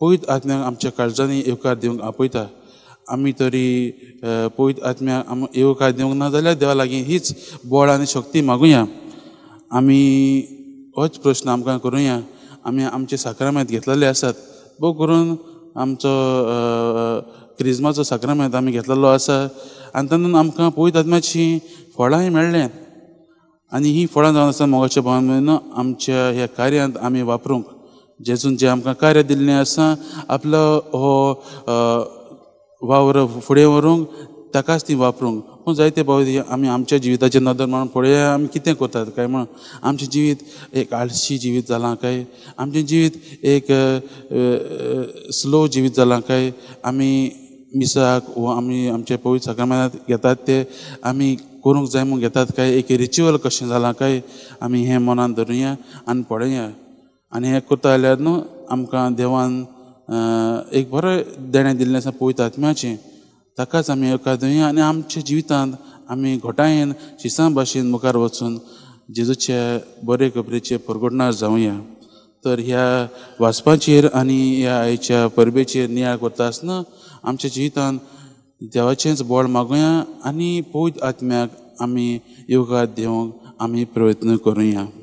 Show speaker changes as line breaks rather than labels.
पवित्र आत्म्याक आमच्या काळजांनी येवकार दिवंक आपयता. आमी तरी पवित्र आत्म्याक येवकार दिवंक ना जाल्यार देवा लागीं हीच बळ आनी शक्ती मागुया. आमी होच प्रश्न आमकां करुया. आमी आमचे साक्रामेंत घेतलेले आसात, भोव करून आमचो क्रिज्माचो साक्रामेंत आमी घेतलेलो आसा आनी तातूंत आमकां पवित्र आत्म्याची फळांय मेळ्ळ्यांत आनी ही फळां जावन आसा मोगाच्या भावान आमच्या ह्या कार्यांत आमी वापरूंक जेजून जें आमकां कार्य दिल्लें आसा आपलो हो वावर फुडें व्हरूंक ताकाच ती वापरूंक. पूण जायते फावटी आमी आमच्या जिविताचेर नदर मारून पळोवया आमी कितें करतात काय म्हणून. आमचें जिवीत एक आळशी जिवीत जालां काय, आमचें जिवीत एक स्लो जिवीत जालां काय, आमी मिसाक वो आमी आमच्या पवित्र साक्रामेंताक घेतात ते आमी करूंक जाय म्हूण घेतात काय, एक रिच्युअल कशें जालां काय, आमी हें मनान धरुया आनी पळोवया. आनी हें करता जाल्यार न्हू आमकां देवान एक बरें देणें दिल्लें आसा पवित्र आत्म्याचें, ताकाच आमी येवकार दिवया आनी आमच्या जिवितांत आमी घोटायेन शिसां भाशेन मुखार वचून जेजूचे बरे खबरेचे परगटणार जावया. तर ह्या वाचपाचेर आनी ह्या आयच्या परबेचेर नियाळ करता आसतना आमच्या जिवितांत देवाचेंच बळ मागुया आनी पवित्र आत्म्याक आमी येवकार दिवंक आमी प्रयत्न करुया.